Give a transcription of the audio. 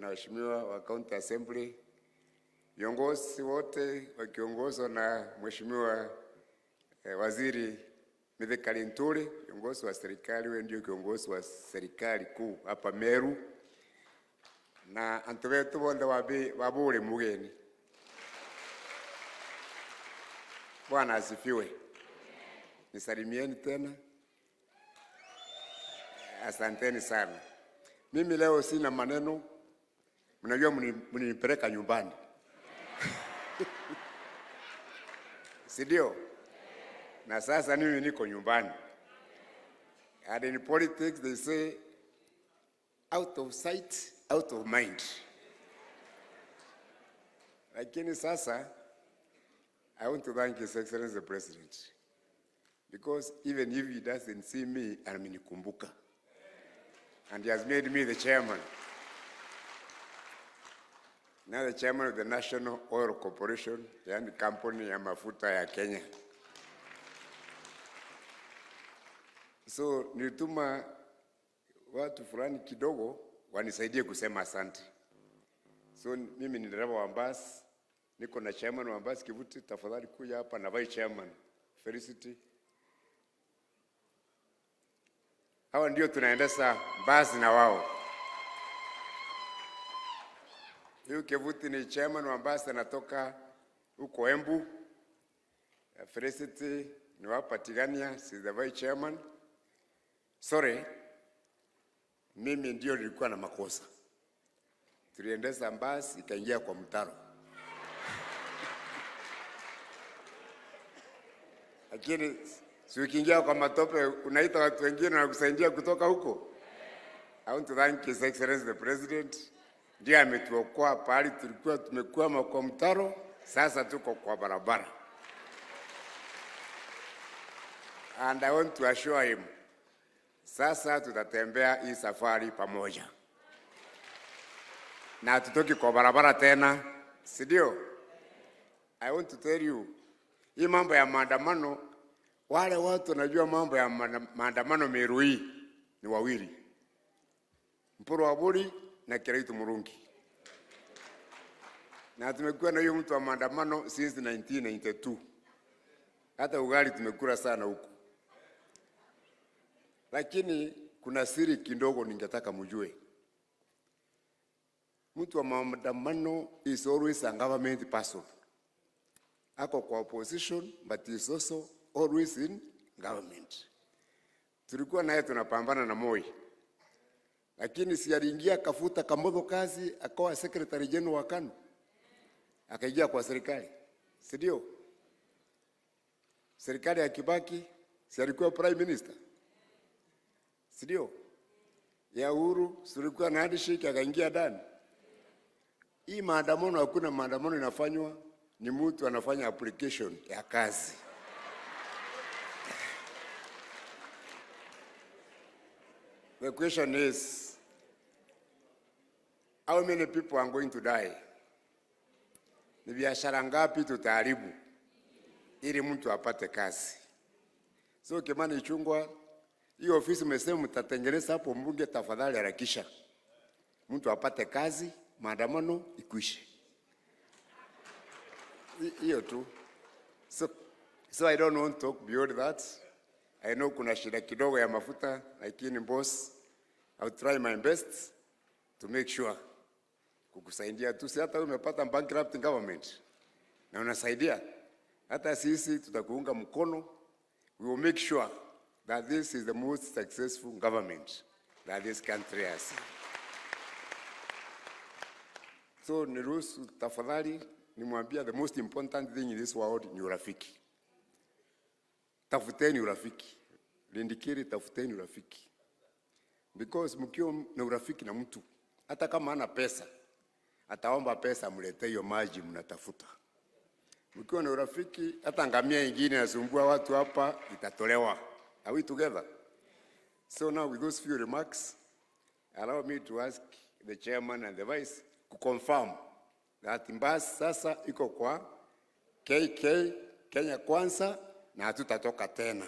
na waheshimiwa wa County Assembly, viongozi wote wakiongozwa na Mheshimiwa Waziri Mithika Linturi, kiongozi wa serikali, wewe ndio kiongozi wa serikali kuu hapa Meru, na antu betu bonthe wabure mugeni. Bwana asifiwe. Nisalimieni tena. Asanteni sana. Mimi leo sina maneno, mnajua mlinipeleka nyumbani. Si ndio? Na sasa mimi niko nyumbani. And in politics they say out of sight, out of mind. Lakini sasa I want to thank His Excellency the President, because even if he doesn't see me, amenikumbuka. And he has made me the chairman. Now the chairman of the National Oil Corporation, yani kampuni ya mafuta ya Kenya. So nilituma watu fulani kidogo wanisaidie kusema asante. So mimi ni dereva wa basi, niko na chairman wa basi Kivuti, tafadhali kuja hapa na vice chairman Felicity. Hawa ndio tunaendesha basi na wao. Huyu Kivuti ni chairman wa basi anatoka huko Embu. Felicity ni wa Tigania, si the vice chairman. Sorry, mimi ndio nilikuwa na makosa. Tuliendesha basi ikaingia kwa mtaro. Lakini si ukiingia kwa matope unaita watu wengine na kusaidia kutoka huko. I want to thank His Excellency the President. Ndiye ametuokoa pahali tulikuwa tumekwama kwa mtaro, sasa tuko kwa barabara. And I want to assure him, sasa tutatembea hii safari pamoja. Na hatutoki kwa barabara tena, si ndio? I want to tell you, hii mambo ya maandamano, wale watu wanajua mambo ya maandamano Meru hii ni wawili, Mpuru Aburi na Kiraitu Murungi. Na tumekuwa na hiyo mtu wa maandamano since 1992. Hata ugali tumekula sana huku. Lakini kuna siri kidogo ningetaka mjue. Mtu wa maandamano is always a government person. Ako kwa opposition but is also always in government. Tulikuwa naye tunapambana na Moi. Lakini si aliingia akafuta Kamotho kazi akawa secretary general wa KANU. Akaingia kwa serikali. Si ndio? Serikali ya Kibaki si alikuwa prime minister. Si ndio? Ya Uhuru si alikuwa na handshake akaingia ndani. Hii maandamano, hakuna maandamano inafanywa, ni mtu anafanya application ya kazi. The question is, how many people are going to die? Ni biashara ngapi tutaharibu ili mtu apate kazi? So Kimani Ichung'wah, hiyo ofisi umesema mtatengeneza hapo mbunge, tafadhali harakisha mtu apate kazi, maandamano ikwishe. Hiyo tu. So I don't want to talk beyond that. I know kuna shida kidogo ya mafuta, lakini boss, I'll try my best to make sure kukusaidia tu. Si hata umepata bankrupt government na unasaidia, hata sisi tutakuunga mkono. We will make sure that this is the most successful government that this country has seen. So niruhusu tafadhali nimwambia the most important thing in this world ni urafiki. Tafuteni urafiki. Lindikiri, tafuteni urafiki. Because mkiwa na urafiki na mtu, hata kama hana pesa, ataomba pesa mletee hiyo maji mnatafuta. Mkiwa na urafiki, hata ngamia ingine inasumbua watu hapa itatolewa. Are we together? So now with those few remarks, allow me to ask the chairman and the vice to confirm that basi sasa iko kwa KK Kenya Kwanza na hatutatoka tena.